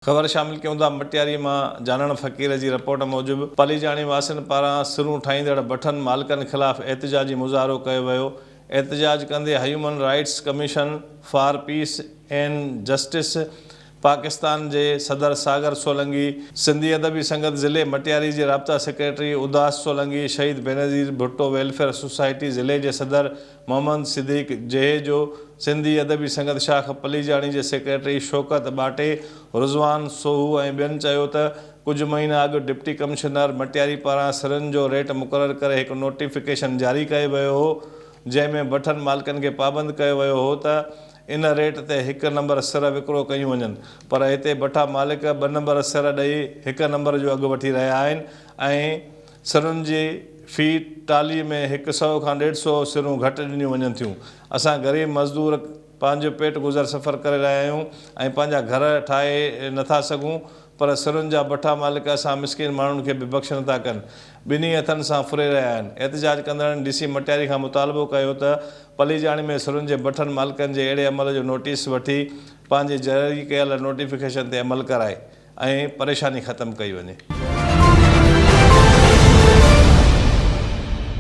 خبر شامل ڪيون ٿا مٽياري مان جانڻ فقير جي رپورٽ موجب پليجاڻي واسين پاران سرون ٺاهيندڙ بٺن مالڪن خلاف احتجاجي مظاهرو ڪيو ويو احتجاج ڪندي human rights commission for peace and justice Pakistan جي صدر ساگر سولنگي، سنڌي ادبي سنگت ضلعي مٽياري جي رابطا سيڪريٽري اداس سولنگي، شهيد بينظير ڀٽو ويلفيئر سوسائٽي ضلعي جي صدر محمد صديق جهيجو، سنڌي ادبي سنگت شاخ پليجاڻي جي سيڪريٽري شوڪت ٻاٽي، رضوان سوهو ۽ ٻين چيو ته ڪجهه مهينا اڳ ڊپٽي ڪمشنر مٽياري پاران سرن جو ريٽ مقرر ڪري هڪ نوٽيفڪيشن جاري ڪيو ويو هو جنهن ۾ بٺن مالڪن کي پابند ڪيو ويو هو ته ان ريٽ تي هڪ نمبر سر وڪرو ڪيون وڃن پر هتي بٺا مالڪ ٻه نمبر سر ڏئي هڪ نمبر جو اگهه وٺي رهيا آهن ۽ سرن جي في ٽالي ۾ هڪ سئو کان ڏيڍ سئو سرون گهٽ ڏنيون وڃن ٿيون. اسان غريب مزدور پنهنجو پيٽ گذر سفر ڪري رهيا آهيون ۽ پنهنجا گهر ٺاهي نٿا سگهون پر سرن جا بٺا مالڪ اسان مسڪين ماڻهن کي به بخش نٿا ڪن ٻنهي هٿن سان ڦري رهيا آهن. احتجاج ڪندڙن ڊي سي مٽياري کان مطالبو ڪيو ته پليجاڻي ۾ سرن جي بٺن مالڪن جي اهڙي عمل جو نوٽيس وٺي پنهنجي جاري ڪيل نوٽيفڪيشن تي عمل ڪرائي ۽ پريشاني ختم ڪئي وڃي.